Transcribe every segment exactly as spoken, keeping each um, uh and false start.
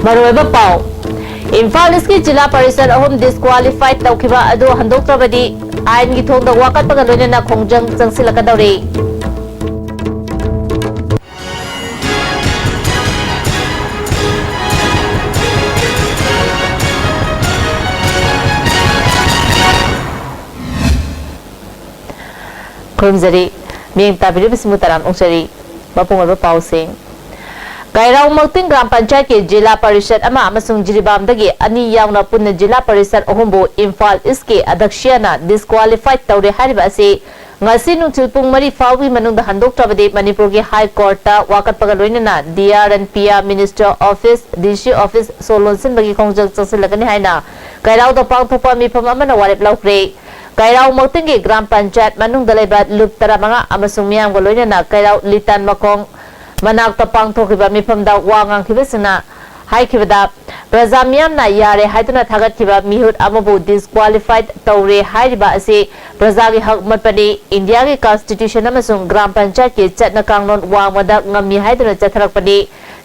ꯃꯔꯨꯑꯣꯏꯕ ꯄꯥꯎ꯫ ꯏꯝꯐꯥꯜ ꯏꯁꯀꯤ ꯖꯤꯂꯥ ꯄꯔꯤꯁꯗ ꯑꯍꯨꯝ ꯗꯤꯁꯀ꯭ꯋꯥꯂꯤꯐꯥꯏ ꯇꯧꯈꯤꯕ ꯑꯗꯨ ꯍꯟꯗꯣꯛꯇ꯭ꯔꯕꯗꯤ ꯑꯥꯏꯟꯒꯤ ꯊꯣꯡꯗ ꯋꯥꯀꯠꯄꯒ ꯂꯣꯏꯅꯅ ꯈꯣꯡꯖꯪ ꯆꯪꯁꯤꯜꯂꯛꯀꯗꯧꯔꯤ꯫ ꯈꯨꯔꯨꯝꯖꯔꯤ꯫ ꯃꯤꯠꯌꯦꯡ ꯇꯥꯕꯤꯔꯤꯕꯁꯤꯕꯨ ꯇꯔꯥꯝꯅ ꯑꯣꯛꯆꯔꯤ꯫ ꯃꯄꯨꯡ ꯑꯣꯏꯕ ꯄꯥꯎꯁꯤꯡ꯫ ꯀꯩꯔꯥꯎ ꯃꯛꯇꯤꯡ ꯒ꯭ꯔꯥꯝ ꯄꯟꯆꯥꯌꯠꯀꯤ ꯖꯤꯂꯥ ꯄꯔꯤꯁꯗ ꯑꯃ ꯑꯃꯁꯨꯡ ꯖꯤꯔꯤꯕꯥꯝꯗꯒꯤ ꯑꯅꯤ ꯌꯥꯎꯅ ꯄꯨꯟꯅ ꯖꯤꯂꯥ ꯄꯔꯤꯁꯗ ꯑꯍꯨꯝꯕꯨ ꯏꯝꯐꯥꯜ ꯏꯁꯀꯤ ꯑꯗꯛꯁꯤꯌꯥꯅ ꯗꯤꯁꯀ꯭ꯋꯥꯂꯤꯐꯥꯏ ꯇꯧꯔꯦ ꯍꯥꯏꯔꯤꯕ ꯑꯁꯤ ꯉꯁꯤ ꯅꯨꯡꯊꯤꯜ ꯄꯨꯡ ꯃꯔꯤ ꯐꯥꯎꯕꯒꯤ ꯃꯅꯨꯡꯗ ꯍꯟꯗꯣꯛꯇ꯭ꯔꯕꯗꯤ ꯃꯅꯤꯄꯨꯔꯒꯤ ꯍꯥꯏ ꯀꯣꯔꯠꯇ ꯋꯥꯀꯠꯄꯒ ꯂꯣꯏꯅꯅ D R N P R, minister office, D C office ꯁꯣ ꯂꯣꯟꯁꯤꯟꯕꯒꯤ ꯈꯣꯡꯖꯪ ꯆꯪꯁꯤꯜꯂꯒꯅꯤ ꯍꯥꯏꯅ ꯀꯩꯔꯥꯎꯗ ꯄꯥꯡꯊꯣꯛꯄ ꯃꯤꯐꯝ ꯑꯃꯅ ꯋꯥꯔꯦꯞ ꯂꯧꯈ꯭ꯔꯦ꯫ ꯀꯩꯔꯥꯎ ꯃꯛꯇꯤꯡꯒꯤ ꯒ꯭ꯔꯥꯝ ꯄꯟꯆꯥꯌꯠ ꯃꯅꯨꯡꯗ ꯂꯩꯕ ꯂꯨꯞ ꯇꯔꯥꯃꯉꯥ ꯑꯃꯁꯨꯡ ꯃꯤꯌꯥꯝꯒ ꯂꯣꯏꯅꯅ ꯀꯩꯔꯥꯎ ꯂꯤꯇꯥꯟ ꯃꯈꯣꯡ ꯃꯅꯥꯛꯇ ꯄꯥꯡꯊꯣꯛꯈꯤꯕ ꯃꯤꯐꯝꯗ ꯋꯥ ꯉꯥꯡꯈꯤꯕꯁꯤꯡꯅ ꯍꯥꯏꯈꯤꯕꯗ, ꯄ꯭ꯔꯖꯥ ꯃꯤꯌꯥꯝꯅ ꯌꯥꯔꯦ ꯍꯥꯏꯗꯨꯅ ꯊꯥꯒꯠꯈꯤꯕ ꯃꯤꯍꯨꯠ ꯑꯃꯕꯨ ꯗꯤꯁꯀ꯭ꯋꯥꯂꯤꯐꯥꯏꯠ ꯇꯧꯔꯦ ꯍꯥꯏꯔꯤꯕ ꯑꯁꯤ ꯄ꯭ꯔꯖꯥꯒꯤ ꯍꯛ ꯃꯠꯄꯅꯤ꯫ ꯏꯟꯗꯤꯌꯥꯒꯤ ꯀꯟꯁꯇꯤꯇ꯭ꯌꯨꯁꯟ ꯑꯃꯁꯨꯡ ꯒ꯭ꯔꯥꯝ ꯄꯟꯆꯥꯌꯠꯀꯤ ꯆꯠꯅ ꯀꯥꯡꯂꯣꯟ ꯋꯥꯡꯃꯗ ꯉꯝꯃꯤ ꯍꯥꯏꯗꯨꯅ ꯆꯠꯊꯔꯛꯄꯅꯤ꯫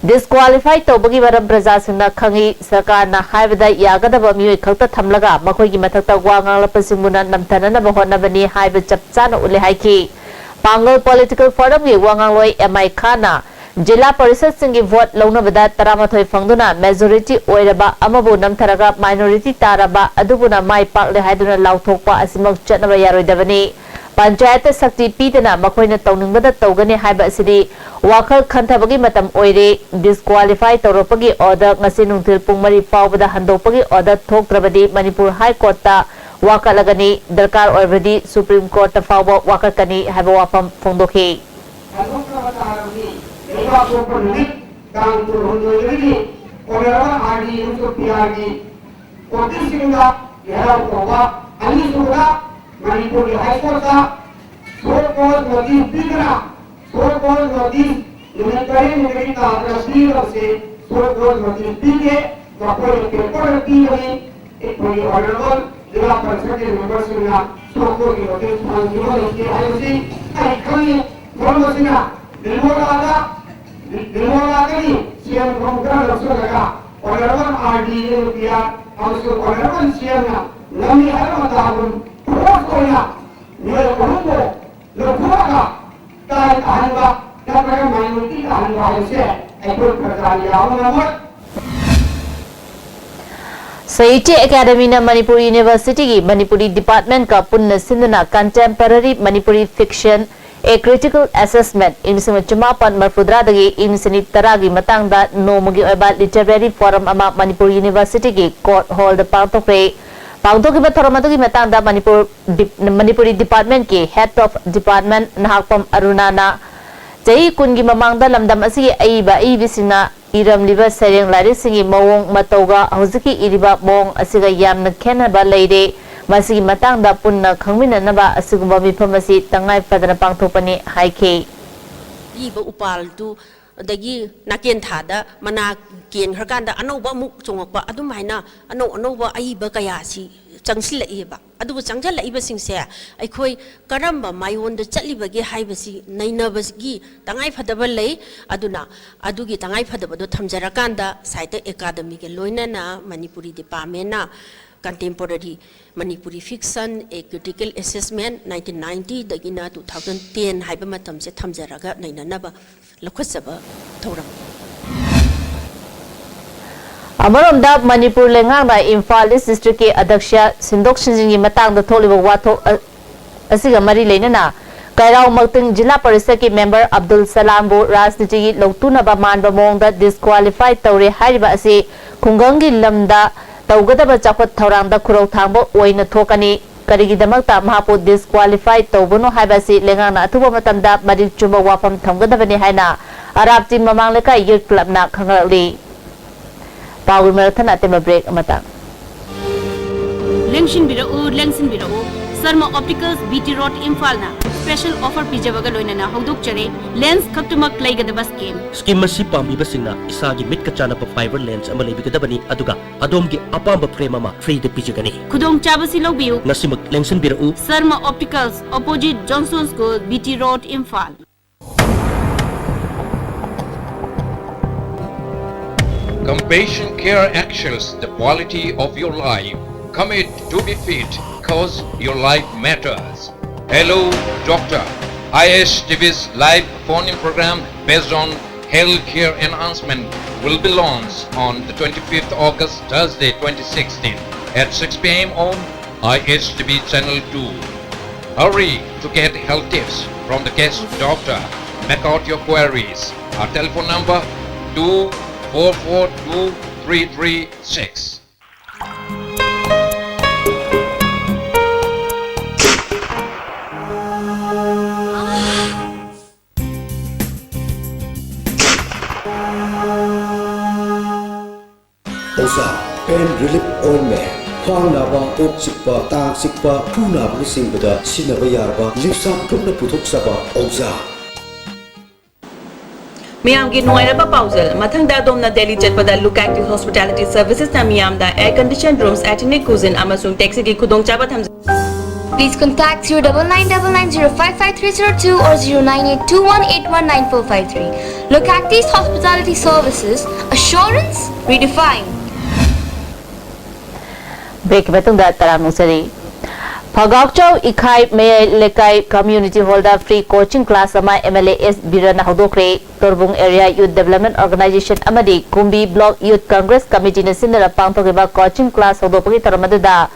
ꯗꯤꯁꯀ꯭ꯋꯥꯂꯤꯐꯥꯏ ꯇꯧꯕꯒꯤ ꯃꯔꯝ ꯄ꯭ꯔꯖꯥꯁꯤꯡꯅ ꯈꯪꯏ꯫ ꯁꯔꯀꯥꯔꯅ ꯍꯥꯏꯕꯗ ꯌꯥꯒꯗꯕ ꯃꯤꯑꯣꯏ ꯈꯛꯇ ꯊꯝꯂꯒ ꯃꯈꯣꯏꯒꯤ ꯃꯊꯛꯇ ꯋꯥ ꯉꯥꯡꯂꯛꯄꯁꯤꯡꯕꯨꯅ ꯅꯝꯊꯅꯅꯕ ꯍꯣꯠꯅꯕꯅꯤ ꯍꯥꯏꯕ ꯆꯞ ꯆꯥꯅ ꯎꯠꯂꯦ ꯍꯥꯏꯈꯤ꯫ ꯄꯥꯡꯒꯜ ꯄꯣꯂꯤꯇꯤꯀꯦꯜ ꯐꯣꯔꯝꯒꯤ ꯋꯥ ꯉꯥꯡꯂꯣꯏ ꯑꯦꯝ ꯑꯥꯏ ꯈꯥꯟꯅ ꯖꯤꯂꯥ ꯄꯔꯤꯁꯗꯁꯤꯡꯒꯤ ꯚꯣꯠ ꯂꯧꯅꯕꯗ ꯇꯔꯥꯃꯥꯊꯣꯏ ꯐꯪꯗꯨꯅ ꯃꯦꯖꯣꯔꯤꯇꯤ ꯑꯣꯏꯔꯕ ꯑꯃꯕꯨ ꯅꯝꯊꯔꯒ ꯃꯥꯏꯅꯣꯔꯤꯇꯤ ꯇꯥꯔꯕ ꯑꯗꯨꯕꯨꯅ ꯃꯥꯏ ꯄꯥꯛꯂꯦ ꯍꯥꯏꯗꯨꯅ ꯂꯥꯎꯊꯣꯛꯄ ꯑꯁꯤꯃꯛ ꯆꯠꯅꯕ ꯌꯥꯔꯣꯏꯗꯕꯅꯤ꯫ ꯄꯟꯆꯥꯌꯠꯇ ꯁꯛꯇꯤ ꯄꯤꯗꯅ ꯃꯈꯣꯏꯅ ꯇꯧꯅꯤꯡꯕꯗ ꯇꯧꯒꯅꯤ ꯍꯥꯏꯕ ꯑꯁꯤꯗꯤ ꯋꯥꯈꯜ ꯈꯟꯊꯕꯒꯤ ꯃꯇꯝ ꯑꯣꯏꯔꯦ꯫ ꯗꯤꯁꯀ꯭ꯋꯥꯂꯤꯐꯥꯏ ꯇꯧꯔꯛꯄꯒꯤ ꯑꯣꯔꯗꯔ ꯉꯁꯤ ꯅꯨꯡꯊꯤꯜ ꯄꯨꯡ ꯃꯔꯤ ꯐꯥꯎꯕꯗ ꯍꯟꯗꯣꯛꯄꯒꯤ ꯑꯣꯔꯗꯔ ꯊꯣꯛꯇ꯭ꯔꯕꯗꯤ ꯃꯅꯤꯄꯨꯔ ꯍꯥꯏ ꯀꯣꯔꯠꯇ ꯋꯥꯀꯠꯂꯒꯅꯤ, ꯗꯔꯀꯥꯔ ꯑꯣꯏꯔꯕꯗꯤ ꯁꯨꯄ꯭ꯔꯤꯝ ꯀꯣꯔꯠꯇ ꯐꯥꯎꯕ ꯋꯥꯀꯠꯀꯅꯤ ꯍꯥꯏꯕ ꯋꯥꯐꯝ ꯐꯣꯡꯗꯣꯛꯈꯤ꯫ ꯍꯟꯗꯣꯛꯇ꯭ꯔꯕ ꯇꯥꯔꯕꯗꯤ ꯂꯩꯕꯥꯛ ꯄꯣꯛꯄ ꯅꯨꯃꯤꯠ ꯇꯥꯡ ꯀꯨꯟꯍꯨꯝꯗꯣꯏꯗꯒꯤ ꯑꯣꯅꯔꯦꯕꯜ ꯑꯥꯔ ꯗꯤ ꯑꯃꯁꯨꯡ ꯄꯤ ꯑꯥꯔꯒꯤ ꯑꯣꯐꯤꯁꯁꯤꯡꯗ ꯉꯦꯔꯥꯎ ꯇꯧꯕ, ꯑꯅꯤꯁꯨꯕꯗ ꯃꯅꯤꯄꯨꯔꯒꯤ ꯍꯥꯏ ꯀꯣꯔꯠꯇ ꯁꯣ ꯀꯣꯖ ꯅꯣꯇꯤꯁ ꯄꯤꯗꯨꯅ, ꯁꯣ ꯀꯣꯖ ꯅꯣꯇꯤꯁ ꯅꯨꯃꯤꯠ ꯇꯔꯦꯠꯅꯤꯗꯒꯤ ꯇꯥꯗꯅ ꯄꯤꯒꯗꯕꯁꯦ ꯁꯣ ꯀꯣꯖ ꯅꯣꯇꯤꯁ ꯄꯤꯗꯦ, ꯃꯈꯣꯏꯅ ꯄꯦꯄꯔꯗ ꯄꯤꯕꯅꯤ꯫ ꯑꯩꯈꯣꯏꯒꯤ ꯑꯣꯅꯔꯦꯕꯜ ꯖꯤꯂꯥ ꯄꯔꯤꯁꯗꯀꯤ ꯃꯦꯝꯕꯔꯁꯤꯡꯅ ꯁꯣ ꯀꯣꯖꯀꯤ ꯅꯣꯇꯤꯁ ꯐꯪꯈꯤꯕ ꯂꯩꯇꯦ ꯍꯥꯏꯕꯁꯤ ꯑꯩ ꯈꯪꯉꯤ꯫ ꯃꯔꯝ ꯑꯁꯤꯅ ꯂꯤꯃꯣꯂꯥꯗ, ꯂꯤꯃꯣꯂꯥꯗꯒꯤ ꯁꯦꯜ ꯊꯨꯝ ꯈꯔ ꯂꯧꯁꯤꯜꯂꯒ ꯑꯣꯅꯔꯦꯕꯜ ꯑꯥꯔ ꯗꯤ ꯑꯦ ꯅꯨꯄꯤꯌꯥ ꯑꯃꯁꯨꯡ ꯑꯣꯅꯔꯦꯕꯜ ꯁꯤ ꯑꯦꯝꯅ ꯉꯝꯃꯤ ꯍꯥꯏꯕ ꯃꯇꯥꯒꯨꯝ ꯐꯣꯔꯁ ꯑꯣꯏꯅ ꯃꯤꯑꯣꯏ ꯑꯍꯨꯝꯕꯨ ꯂꯧꯊꯣꯛꯑꯒ ꯇꯥꯏ ꯇꯥꯍꯟꯕ ꯅꯠꯇ꯭ꯔꯒ ꯃꯥꯏꯅꯣꯔꯤꯇꯤ ꯇꯥꯍꯟꯕ ꯍꯥꯏꯕꯁꯦ ꯑꯩꯈꯣꯏ ꯄ꯭ꯔꯖꯥꯅ ꯌꯥꯕ ꯉꯝꯃꯣꯏ꯫ ꯁꯥꯍꯤꯇ꯭ꯌ ꯑꯦꯀꯥꯗꯃꯤꯅ ꯃꯅꯤꯄꯨꯔ ꯌꯨꯅꯤꯚꯔꯁꯤꯇꯤꯒꯤ ꯃꯅꯤꯄꯨꯔꯤ ꯗꯤꯄꯥꯔꯠꯃꯦꯟꯠꯀ ꯄꯨꯟꯅ ꯁꯤꯟꯗꯨꯅ Contemporary Manipuri Fiction, A Critical Assessment, ꯏꯪ ꯂꯤꯁꯤꯡ ꯑꯃ ꯆꯃꯥꯄꯟ ꯃꯔꯤꯐꯨꯇꯔꯥꯗꯒꯤ ꯏꯪ ꯂꯤꯁꯤꯡ ꯑꯅꯤ ꯇꯔꯥꯒꯤ ꯃꯇꯥꯡꯗ ꯅꯣꯡꯃꯒꯤ ꯑꯣꯏꯕ ꯂꯤꯇꯔꯦꯔꯤ ꯐꯣꯔꯝ ꯑꯃ ꯃꯅꯤꯄꯨꯔ ꯌꯨꯅꯤꯚꯔꯁꯤꯇꯤꯒꯤ ꯀꯣꯔꯠ ꯍꯣꯜꯗ ꯄꯥꯡꯊꯣꯛꯈ꯭ꯔꯦ꯫ ꯄꯥꯡꯊꯣꯛꯈꯤꯕ ꯊꯧꯔꯝ ꯑꯗꯨꯒꯤ ꯃꯇꯥꯡꯗ ꯃꯅꯤꯄꯨꯔ ꯗꯤꯞ-, ꯃꯅꯤꯄꯨꯔꯤ ꯗꯤꯄꯥꯔꯠꯃꯦꯟꯠꯀꯤ Head of Department ꯅꯍꯥꯛꯄꯝ ꯑꯔꯨꯅꯥꯅ ꯆꯍꯤ ꯀꯨꯟꯒꯤ ꯃꯃꯥꯡꯗ ꯂꯝꯗꯝ ꯑꯁꯤꯒꯤ ꯑꯏꯕ ꯑꯏꯕꯤꯁꯤꯡꯅ ꯏꯔꯝꯂꯤꯕ ꯁꯩꯔꯦꯡ ꯂꯥꯏꯔꯤꯛꯁꯤꯡꯒꯤ ꯃꯑꯣꯡ ꯃꯇꯧꯒ ꯍꯧꯖꯤꯛꯀꯤ ꯏꯔꯤꯕ ꯃꯑꯣꯡ ꯑꯁꯤꯒ ꯌꯥꯝꯅ ꯈꯦꯠꯅꯕ ꯂꯩꯔꯦ꯫ ꯃꯁꯤꯒꯤ ꯃꯇꯥꯡꯗ ꯄꯨꯟꯅ ꯈꯪꯃꯤꯟꯅꯅꯕ ꯑꯁꯤꯒꯨꯝꯕ ꯃꯤꯐꯝ ꯑꯁꯤ ꯇꯉꯥꯏ ꯐꯗꯅ ꯄꯥꯡꯊꯣꯛꯄꯅꯤ ꯍꯥꯏꯈꯤ꯫ ꯑꯏꯕ ꯎꯄꯥꯜꯗꯨ ꯑꯗꯒꯤ ꯅꯥꯀꯦꯟ ꯊꯥꯗ ꯃꯅꯥ ꯀꯦꯟꯈ꯭ꯔꯀꯥꯟꯗ ꯑꯅꯧꯕ ꯑꯃꯨꯛ ꯆꯣꯡꯉꯛꯄ, ꯑꯗꯨꯝ ꯍꯥꯏꯅ ꯑꯅꯧ ꯑꯅꯧꯕ ꯑꯏꯕ ꯀꯌꯥꯁꯤ ꯆꯪꯁꯤꯜꯂꯛꯏꯕ꯫ ꯑꯗꯨꯕꯨ ꯆꯪꯁꯤꯜꯂꯛꯏꯕꯁꯤꯡꯁꯦ ꯑꯩꯈꯣꯏ ꯀꯔꯝꯕ ꯃꯥꯏꯑꯣꯟꯗ ꯆꯠꯂꯤꯕꯒꯦ ꯍꯥꯏꯕꯁꯤ ꯅꯩꯅꯕꯒꯤ ꯇꯉꯥꯏ ꯐꯗꯕ ꯂꯩ꯫ ꯑꯗꯨꯅ ꯑꯗꯨꯒꯤ ꯇꯉꯥꯏ ꯐꯗꯕꯗꯣ ꯊꯝꯖꯔꯀꯥꯟꯗ ꯁꯥꯍꯤꯇ꯭ꯌ ꯑꯦꯀꯥꯗꯃꯤꯒ ꯂꯣꯏꯅꯅ Manipuri ꯗꯤꯄꯥꯔꯠꯃꯦꯟꯅ Contemporary Manipuri Fiction, A Critical Assessment, nineteen ninety ꯗꯒꯤꯅ two thousand ten ꯍꯥꯏꯕ ꯃꯇꯝꯁꯦ ꯊꯝꯖꯔꯒ ꯅꯩꯅꯅꯕ ꯂꯧꯈꯠꯆꯕ ꯊꯧꯔꯝꯅꯤ꯫ ꯑꯃꯔꯣꯝꯗ ꯃꯅꯤꯄꯨꯔ ꯂꯩꯉꯥꯛꯅ ꯏꯝꯐꯥꯜ ꯏꯁ ꯗꯤꯁꯇ꯭ꯔꯤꯛꯀꯤ ꯑꯗ꯭ꯌꯛꯁ ꯁꯤꯟꯗꯣꯛ ꯁꯤꯟꯖꯤꯟꯒꯤ ꯃꯇꯥꯡꯗ ꯊꯣꯛꯂꯤꯕ ꯋꯥꯊꯣꯛ ꯑ-, ꯑꯁꯤꯒ ꯃꯔꯤ ꯂꯩꯅꯅ ꯀꯩꯔꯥꯎ ꯃꯛꯇꯤꯡ ꯖꯤꯂꯥ ꯄꯔꯤꯁꯠꯀꯤ ꯃꯦꯝꯕꯔ ꯑꯕꯗꯨꯜ ꯁꯂꯥꯝꯕꯨ ꯔꯥꯖꯅꯤꯇꯤꯒꯤ ꯂꯧꯇꯨꯅꯕ ꯃꯥꯟꯕ ꯃꯑꯣꯡꯗ ꯗꯤꯁꯀ꯭ꯋꯥꯂꯤꯐꯥꯏ ꯇꯧꯔꯦ ꯍꯥꯏꯔꯤꯕ ꯑꯁꯤ ꯈꯨꯡꯒꯪꯒꯤ ꯂꯝꯗ ꯇꯧꯒꯗꯕ ꯆꯥꯎꯈꯠ ꯊꯧꯔꯥꯡꯗ ꯈꯨꯔꯧ ꯊꯥꯡꯕ ꯑꯣꯏꯅ ꯊꯣꯛꯀꯅꯤ꯫ ꯀꯔꯤꯒꯤꯗꯃꯛꯇ ꯃꯍꯥꯛꯄꯨ ꯗꯤꯁꯀ꯭ꯋꯥꯂꯤꯐꯥꯏ ꯇꯧꯕꯅꯣ ꯍꯥꯏꯕ ꯑꯁꯤ ꯂꯩꯉꯥꯛꯅ ꯑꯊꯨꯕ ꯃꯇꯝꯗ ꯃꯔꯤꯛ ꯆꯨꯝꯕ ꯋꯥꯐꯝ ꯊꯝꯒꯗꯕꯅꯤ ꯍꯥꯏꯅ ꯑꯔꯥꯞꯆꯤꯡ ꯃꯃꯥꯡ ꯂꯩꯀꯥꯏ ꯌꯨꯠ ꯀ꯭ꯂꯕꯅ ꯈꯪꯍꯜꯂꯤ꯫ ꯄꯥꯎꯒꯤ ꯃꯔꯛ ꯊꯠꯅ ꯑꯇꯦꯟꯕ ꯕ꯭ꯔꯦꯛ ꯑꯃꯇꯪ꯫ ꯂꯦꯡꯁꯤꯟꯕꯤꯔꯛꯎ, ꯂꯦꯡꯁꯤꯟꯕꯤꯔꯛꯎ꯫ Sharma optics, B T road, ꯏꯝꯐꯥꯜꯅ ꯁ꯭ꯄꯦꯁꯦꯜ ꯑꯣꯐꯔ ꯄꯤꯖꯕꯒ ꯂꯣꯏꯅꯅ ꯍꯧꯗꯣꯛꯆꯔꯤ, ꯂꯦꯟꯁ ꯈꯛꯇꯃꯛ ꯂꯩꯒꯗꯕ ꯁ꯭ꯀꯤꯝ꯫ ꯁ꯭ꯀꯤꯝ ꯑꯁꯤ ꯄꯥꯝꯕꯤꯕꯁꯤꯡꯅ ꯏꯁꯥꯒꯤ ꯃꯤꯠꯀ ꯆꯥꯟꯅꯕ ꯐꯥꯏꯕꯔ ꯂꯦꯟꯁ ꯑꯃ ꯂꯩꯕꯤꯒꯗꯕꯅꯤ, ꯑꯗꯨꯒ ꯑꯗꯣꯝꯒꯤ ꯑꯄꯥꯝꯕ ꯐ꯭ꯔꯦꯝ ꯑꯃ ꯐ꯭ꯔꯤꯗ ꯄꯤꯖꯒꯅꯤ꯫ ꯈꯨꯗꯣꯡꯆꯥꯕꯁꯤ ꯂꯧꯕꯤꯌꯨ꯫ ꯉꯁꯤꯃꯛ ꯂꯦꯡꯁꯤꯟꯕꯤꯔꯛꯎ꯫ Sharma optics, opposite Johnson school, B T road, Imphal. Compassion Care excels the quality of your life. Commit to be fit, cause your life matters. Hello, Doctor. I S T V's live phone-in program based on healthcare enhancement will be launched on the twenty-fifth August, Thursday, twenty sixteen, at six p m on I S T V Channel two. Hurry to get health tips from the guest doctor. Make out your queries. Our telephone number: two four four two three three six. ꯑꯣꯖꯥ, pain relief ointment꯫ ꯈ꯭ꯋꯥꯡ ꯅꯥꯕ, ꯀꯣꯛ ꯆꯤꯛꯄ, ꯇꯥꯡ ꯆꯤꯛꯄ, ꯈꯨ ꯅꯥꯕꯅꯆꯤꯡꯕꯗ ꯁꯤꯖꯤꯟꯅꯕ ꯌꯥꯔꯕ ꯂꯤꯞꯁꯥꯞ ꯒ꯭ꯔꯨꯞꯅ ꯄꯨꯊꯣꯛꯆꯕ ꯑꯣꯖꯥ꯫ ꯃꯤꯌꯥꯝꯒꯤ ꯅꯨꯡꯉꯥꯏꯔꯕ ꯄꯥꯎꯖꯦꯜ꯫ ꯃꯊꯪꯗ ꯑꯗꯣꯝꯅ ꯗꯦꯜꯂꯤ ꯆꯠꯄꯗ Look Active Hospitality Servicesꯅ ꯃꯤꯌꯥꯝꯗ air conditioned rooms, attic cuisine ꯑꯃꯁꯨꯡ taxiꯒꯤ ꯈꯨꯗꯣꯡꯆꯥꯕ ꯊꯝꯖꯩ꯫ Please contact zero double nine double nine zero five five three zero two or zero nine eight two one eight one nine four five three. Look Active Hospitality Services, assurance redefined. Breakꯀꯤ ꯃꯇꯨꯡꯗ ꯇꯔꯥꯝ ꯅꯣꯛꯆꯔꯤ꯫ ꯐꯒꯥꯎꯆꯥꯎ ꯏꯈꯥꯏ ꯃꯌꯥꯏ ꯂꯩꯀꯥꯏ community hallꯗ free coaching class ꯑꯃ M L A S ꯕꯤꯔꯟꯅ ꯍꯧꯗꯣꯛꯈ꯭ꯔꯦ꯫ ꯇꯣꯔꯕꯨꯡ Area Youth Development Organization ꯑꯃꯗꯤ ꯀꯨꯝꯕꯤ Block Youth Congress Committeeꯅ ꯁꯤꯟꯗꯨꯅ ꯄꯥꯡꯊꯣꯛꯈꯤꯕ coaching class ꯍꯧꯗꯣꯛꯄꯒꯤ ꯊꯧꯔꯝ ꯑꯗꯨꯗ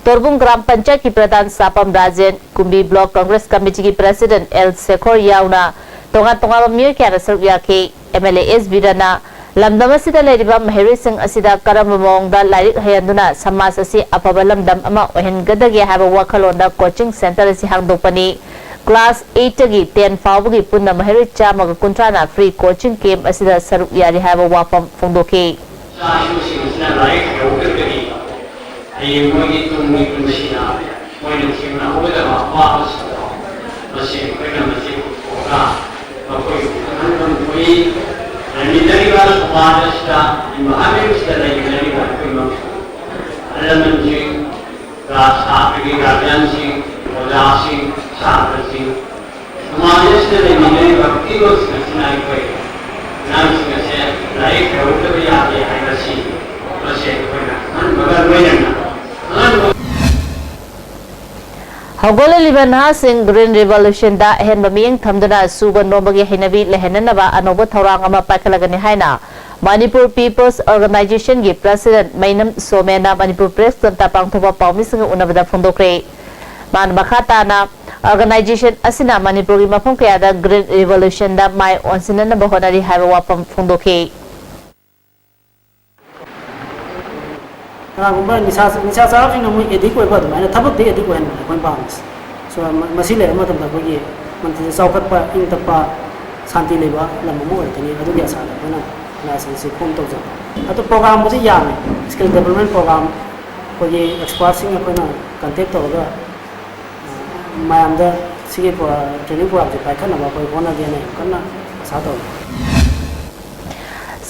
ꯇꯣꯔꯕꯨꯡ gram ꯄꯟꯆꯥꯌꯠꯀꯤ ꯄ꯭ꯔꯙꯥꯟ ꯁꯥꯄꯝ Rajen, ꯀꯨꯝꯕꯤ Block Congress Committeeꯒꯤ President L ꯁꯦꯈꯣꯔ ꯌꯥꯎꯅ ꯇꯣꯉꯥꯟ ꯇꯣꯉꯥꯟꯕ ꯃꯤꯑꯣꯏ ꯀꯌꯥꯅ ꯁꯔꯨꯛ ꯌꯥꯈꯤ꯫ M L A S ꯕꯤꯔꯟꯅ ꯂꯝꯗꯝ ꯑꯁꯤꯗ ꯂꯩꯔꯤꯕ ꯃꯍꯩꯔꯣꯏꯁꯤꯡ ꯑꯁꯤꯗ ꯀꯔꯝꯕ ꯃꯑꯣꯡꯗ ꯂꯥꯏꯔꯤꯛ ꯍꯩꯍꯟꯗꯨꯅ ꯁꯃꯥꯖ ꯑꯁꯤ ꯑꯐꯕ ꯂꯝꯗꯝ ꯑꯃ ꯑꯣꯏꯍꯟꯒꯗꯒꯦ ꯍꯥꯏꯕ ꯋꯥꯈꯜꯂꯣꯟꯗ coaching centre ꯑꯁꯤ ꯍꯥꯡꯗꯣꯛꯄꯅꯤ꯫ Class eightꯇꯒꯤ ten ꯐꯥꯎꯕꯒꯤ ꯄꯨꯟꯅ ꯃꯍꯩꯔꯣꯏ ꯆꯥꯝꯃꯒ ꯀꯨꯟꯊ꯭ꯔꯥꯅ free coaching camp ꯑꯁꯤꯗ ꯁꯔꯨꯛ ꯌꯥꯔꯤ ꯍꯥꯏꯕ ꯋꯥꯐꯝ ꯐꯣꯡꯗꯣꯛꯈꯤ꯫ ꯏꯆꯥ ꯏꯁꯨꯁꯤꯡ ꯑꯁꯤꯅ ꯂꯥꯏꯔꯤꯛ ꯍꯩꯍꯧꯗ꯭ꯔꯒꯗꯤ ꯍꯌꯦꯡ ꯃꯣꯏꯒꯤ ꯇꯨꯡꯒꯤ ꯄꯨꯟꯁꯤꯗ ꯃꯣꯏꯅ ꯊꯦꯡꯅꯍꯧꯒꯗꯕ ꯑꯋꯥꯕꯁꯤꯡꯗꯣ ꯃꯁꯤ ꯑꯩꯈꯣꯏꯅ ꯃꯁꯤ ꯄꯨꯊꯣꯛꯑꯒ ꯃꯈꯣꯏꯕꯨ ꯈꯪꯍꯟꯐꯝ ꯊꯣꯛꯏ꯫ ꯂꯩꯃꯤꯟꯅꯔꯤꯕ ꯁꯃꯥꯖ ꯑꯁꯤꯗ, environment ꯑꯁꯤꯗ ꯂꯩꯃꯤꯟꯅꯔꯤꯕ ꯑꯩꯈꯣꯏ ꯑꯍꯜ ꯂꯃꯟꯁꯤꯡ, ꯁꯥꯇ꯭ꯔꯒꯤ guardianꯁꯤꯡ, ꯑꯣꯖꯥꯁꯤꯡ, ꯁꯥꯇ꯭ꯔꯁꯤꯡ, ꯁꯃꯥꯖ ꯑꯁꯤꯗ ꯂꯩꯃꯤꯟꯅꯔꯤꯕ ꯈꯨꯗꯤꯡꯃꯛꯁꯤꯡ ꯑꯁꯤꯅ ꯑꯩꯈꯣꯏ ꯑꯉꯥꯡꯁꯤꯡ ꯑꯁꯦ ꯂꯥꯏꯔꯤꯛ ꯇꯧꯗꯕ ꯌꯥꯗꯦ ꯍꯥꯏꯕꯁꯤ ꯃꯁꯤ ꯑꯩꯈꯣꯏꯅ ꯈꯪꯕꯒ ꯂꯣꯏꯅꯅ ꯑꯉꯥꯡ ꯍꯧꯒꯠꯂꯛꯂꯤꯕ ꯅꯍꯥꯁꯤꯡ Green Revolutionꯗ ꯑꯍꯦꯟꯕ ꯃꯤꯠꯌꯦꯡ ꯊꯝꯗꯨꯅ ꯁꯨꯕ ꯅꯣꯝꯕꯒꯤ ꯍꯩꯅꯕꯤ ꯂꯩꯍꯟꯅꯅꯕ ꯑꯅꯧꯕ ꯊꯧꯔꯥꯡ ꯑꯃ ꯄꯥꯏꯈꯠꯂꯒꯅꯤ ꯍꯥꯏꯅ Manipur People's Organizationꯒꯤ President ꯃꯩꯅꯝ ꯁꯣꯃꯦꯟꯅ Manipur Press Clubꯇ ꯄꯥꯡꯊꯣꯛꯄ ꯄꯥꯎꯃꯤꯁꯤꯡꯒ ꯎꯅꯕꯗ ꯐꯣꯡꯗꯣꯛꯈ꯭ꯔꯦ꯫ ꯃꯥꯅ ꯃꯈꯥ ꯇꯥꯅ organization ꯑꯁꯤꯅ ꯃꯅꯤꯄꯨꯔꯒꯤ ꯃꯐꯝ ꯀꯌꯥꯗ Green Revolutionꯗ ꯃꯥꯏ ꯑꯣꯟꯁꯤꯟꯅꯅꯕ ꯍꯣꯠꯅꯔꯤ ꯍꯥꯏꯕ ꯋꯥꯐꯝ ꯐꯣꯡꯗꯣꯛꯈꯤ꯫ ꯀꯅꯥꯒꯨꯝꯕ ꯅꯤꯁꯥ ꯅꯤꯁꯥ ꯆꯥꯕꯁꯤꯡꯅ ꯃꯣꯏ ꯑꯦꯗꯤꯛ ꯑꯣꯏꯕ ꯑꯗꯨꯃꯥꯏꯅ ꯊꯕꯛꯇ ꯑꯦꯗꯤꯛ ꯑꯣꯏꯍꯟꯕꯅꯦ ꯑꯩꯈꯣꯏꯅ ꯄꯥꯝꯃꯤꯁꯦ꯫ So, ꯃ- ꯃꯁꯤ ꯂꯩꯔꯕ ꯃꯇꯝꯗ ꯑꯩꯈꯣꯏꯒꯤ ꯃꯅꯤꯄꯨꯔꯁꯦ ꯆꯥꯎꯈꯠꯄ, ꯏꯪ ꯇꯞꯄ, ꯁꯥꯟꯇꯤ ꯂꯩꯕ ꯂꯝ ꯑꯃ ꯑꯣꯏꯔꯛꯀꯅꯤ꯫ ꯑꯗꯨꯒꯤ ꯑꯁꯥꯗ ꯑꯩꯈꯣꯏꯅ ꯑꯣꯔꯒꯅꯥꯏꯖꯦꯁꯟꯁꯤ ꯐꯣꯝ ꯇꯧꯖꯕ꯫ ꯑꯗꯣ ꯄ꯭ꯔꯣꯒ꯭ꯔꯥꯝꯕꯨꯗꯤ ꯌꯥꯝꯃꯦ꯫ ꯁ꯭ꯀꯤꯜ ꯗꯦꯕꯂꯞꯃꯦꯟ ꯄ꯭ꯔꯣꯒ꯭ꯔꯥꯝ, ꯑꯩꯈꯣꯏꯒꯤ ꯑꯦꯛꯁꯄꯥꯔꯠꯁꯤꯡ ꯑꯩꯈꯣꯏꯅ ꯀꯟꯇꯦꯛ ꯇꯧꯔꯒ ꯃꯌꯥꯝꯗ ꯁꯤꯒꯤ ꯇ꯭ꯔꯦꯅꯤꯡ ꯄ꯭ꯔꯣꯒ꯭ꯔꯥꯝꯁꯦ ꯄꯥꯏꯈꯠꯅꯕ ꯑꯩꯈꯣꯏ ꯍꯣꯠꯅꯒꯦꯅ ꯌꯥꯝ ꯀꯟꯅ ꯑꯁꯥ ꯇꯧꯔꯤ꯫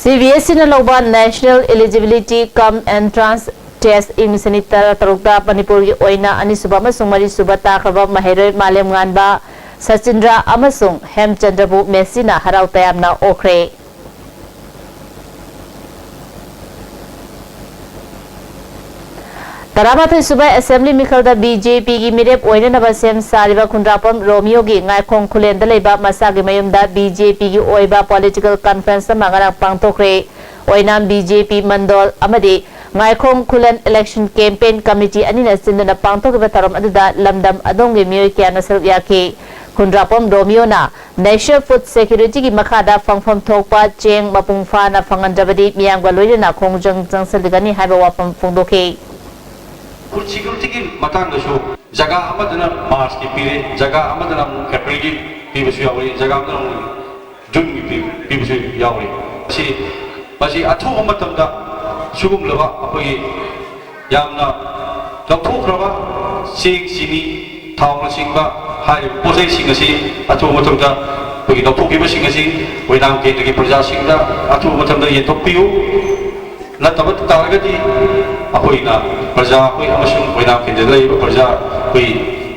CBSEꯅ ꯂꯧꯕ National Eligibility cum Entrance Test ꯏꯪ ꯂꯤꯁꯤꯡ ꯑꯅꯤ ꯇꯔꯥꯇꯔꯨꯛꯇ ꯃꯅꯤꯄꯨꯔꯒꯤ ꯑꯣꯏꯅ ꯑꯅꯤꯁꯨꯕ ꯑꯃꯁꯨꯡ ꯃꯔꯤꯁꯨꯕ ꯇꯥꯈ꯭ꯔꯕ ꯃꯍꯩꯔꯣꯏ ꯃꯥꯂꯦꯝꯉꯥꯟꯕ ꯁꯆꯤꯟꯗ꯭ꯔ ꯑꯃꯁꯨꯡ ꯍꯦꯝꯆꯟꯗ꯭ꯔꯕꯨ ꯃꯦꯁꯤꯅ ꯍꯔꯥꯎ ꯇꯌꯥꯝꯅ ꯑꯣꯛꯈ꯭ꯔꯦ꯫ ꯇꯔꯥꯃꯥꯊꯣꯏ ꯁꯨꯕ ꯑꯦꯁꯦꯝꯕ꯭ꯂꯤ ꯃꯤꯈꯜꯗ BJPꯒꯤ ꯃꯤꯔꯦꯞ ꯑꯣꯏꯅꯅꯕ ꯁꯦꯝ ꯁꯥꯔꯤꯕ ꯈꯨꯟꯗ꯭ꯔꯥꯛꯄꯝ ꯔꯣꯃꯤꯌꯣꯒꯤ ꯉꯥꯏꯈꯣꯡ ꯈꯨꯂꯦꯟꯗ ꯂꯩꯕ ꯃꯁꯥꯒꯤ ꯃꯌꯨꯝꯗ BJPꯒꯤ ꯑꯣꯏꯕ ꯄꯣꯂꯤꯇꯤꯀꯦꯜ ꯀꯟꯐ꯭ꯔꯦꯟꯁ ꯑꯃ ꯉꯔꯥꯡ ꯄꯥꯡꯊꯣꯛꯈ꯭ꯔꯦ꯫ ꯑꯣꯏꯅꯥꯝ BJP ꯃꯟꯗꯣꯜ ꯑꯃꯗꯤ ꯉꯥꯏꯈꯣꯡ ꯈꯨꯂꯦꯟ ꯏꯂꯦꯛꯁꯟ ꯀꯦꯝꯄꯦꯟ ꯀꯃꯤꯇꯤ ꯑꯅꯤꯅ ꯁꯤꯟꯗꯨꯅ ꯄꯥꯡꯊꯣꯛꯈꯤꯕ ꯊꯧꯔꯝ ꯑꯗꯨꯗ ꯂꯝꯗꯝ ꯑꯗꯣꯝꯒꯤ ꯃꯤꯑꯣꯏ ꯀꯌꯥꯅ ꯁꯔꯨꯛ ꯌꯥꯈꯤ꯫ ꯈꯨꯟꯗ꯭ꯔꯥꯛꯄꯝ ꯔꯣꯃꯤꯌꯣꯅ National Food Securityꯒꯤ ꯃꯈꯥꯗ ꯐꯪꯐꯝ ꯊꯣꯛꯄ ꯆꯦꯡ ꯃꯄꯨꯡ ꯐꯥꯅ ꯐꯪꯍꯟꯗ꯭ꯔꯕꯗꯤ ꯃꯤꯌꯥꯝꯒ ꯂꯣꯏꯅꯅ ꯈꯣꯡꯖꯪ ꯆꯪꯁꯤꯜꯂꯒꯅꯤ ꯍꯥꯏꯕ ꯋꯥꯐꯝ ꯐꯣꯡꯗꯣꯛꯈꯤ꯫ ꯐꯨꯗ ꯁꯦꯀ꯭ꯌꯨꯔꯤꯇꯤꯒꯤ ꯃꯇꯥꯡꯗꯁꯨ ꯖꯒꯥ ꯑꯃꯗꯅ ꯃꯥꯔꯆꯀꯤ ꯄꯤꯔꯦ, ꯖꯒꯥ ꯑꯃꯗꯅ ꯑꯃꯨꯛ ꯑꯦꯄ꯭ꯔꯤꯜꯒꯤ ꯄꯤꯕꯁꯨ ꯌꯥꯎꯔꯤ, ꯖꯒꯥ ꯑꯃꯗꯅ ꯑꯃꯨꯛ ꯖꯨꯟꯒꯤ ꯄꯤ- ꯄꯤꯕꯁꯨ ꯌꯥꯎꯔꯤ꯫ ꯃꯁꯤ ꯃꯁꯤ ꯑꯊꯨꯕ ꯃꯇꯝꯗ ꯁꯤꯒꯨꯝꯂꯕ ꯑꯩꯈꯣꯏꯒꯤ ꯌꯥꯝꯅ ꯂꯧꯊꯣꯛꯈ꯭ꯔꯕ ꯆꯦꯡ, ꯆꯤꯅꯤ, ꯊꯥꯎꯅꯆꯤꯡꯕ ꯍꯥꯏꯔꯤꯕ ꯄꯣꯠꯆꯩꯁꯤꯡ ꯑꯁꯤ ꯑꯊꯨꯕ ꯃꯇꯝꯗ ꯑꯩꯈꯣꯏꯒꯤ ꯂꯧꯊꯣꯛꯈꯤꯕꯁꯤꯡ ꯑꯁꯤ ꯑꯣꯏꯅꯥꯝ ꯀꯦꯟꯗ꯭ꯔꯒꯤ ꯄ꯭ꯔꯖꯥꯁꯤꯡꯗ ꯑꯊꯨꯕ ꯃꯇꯝꯗ ꯌꯦꯟꯊꯣꯛꯄꯤꯌꯨ꯫ ꯅꯠꯇꯕ ꯇꯥꯔꯒꯗꯤ ꯑꯩꯈꯣꯏꯅ ꯄ꯭ꯔꯖꯥ ꯑꯩꯈꯣꯏ ꯑꯃꯁꯨꯡ ꯑꯣꯏꯅꯥꯝ ꯀꯦꯟꯗ꯭ꯔꯗ ꯂꯩꯔꯤꯕ ꯄ꯭ꯔꯖꯥ ꯑꯩꯈꯣꯏ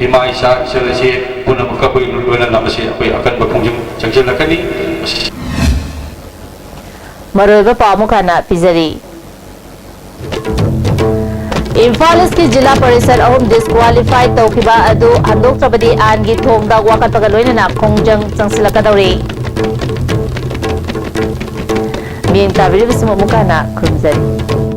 ꯏꯃꯥ ꯏꯆꯥ ꯏꯆꯜ ꯏꯆꯦ ꯄꯨꯝꯅꯃꯛꯀ ꯑꯩꯈꯣꯏ ꯂꯣꯏꯅꯅ ꯃꯁꯤ ꯑꯩꯈꯣꯏ ꯑꯀꯟꯕ ꯈꯣꯡꯖꯪ ꯆꯪꯁꯤꯜꯂꯛꯀꯅꯤ꯫ ꯃꯁꯤ ꯃꯔꯨꯑꯣꯏꯕ ꯄꯥꯎ ꯑꯃꯨꯛ ꯍꯟꯅ ꯄꯤꯖꯔꯤ꯫ ꯏꯝꯐꯥꯜ ꯏꯁꯀꯤ ꯖꯤꯂꯥ ꯄꯔꯤꯁꯗ ꯑꯍꯨꯝ ꯗꯤꯁꯀ꯭ꯋꯥꯂꯤꯐꯥꯏ ꯇꯧꯈꯤꯕ ꯑꯗꯨ ꯍꯟꯗꯣꯛꯇ꯭ꯔꯕꯗꯤ ꯑꯥꯏꯟꯒꯤ ꯊꯣꯡꯗ ꯋꯥꯀꯠꯄꯒ ꯂꯣꯏꯅꯅ ꯈꯣꯡꯖꯪ ꯆꯪꯁꯤꯜꯂꯛꯀꯗꯧꯔꯤ꯫ ꯃꯤꯠꯌꯦꯡ ꯇꯥꯕꯤꯔꯤꯕꯁꯤꯡ ꯑꯃꯨꯛ ꯍꯟꯅ ꯈꯨꯔꯨꯝꯖꯔꯤ꯫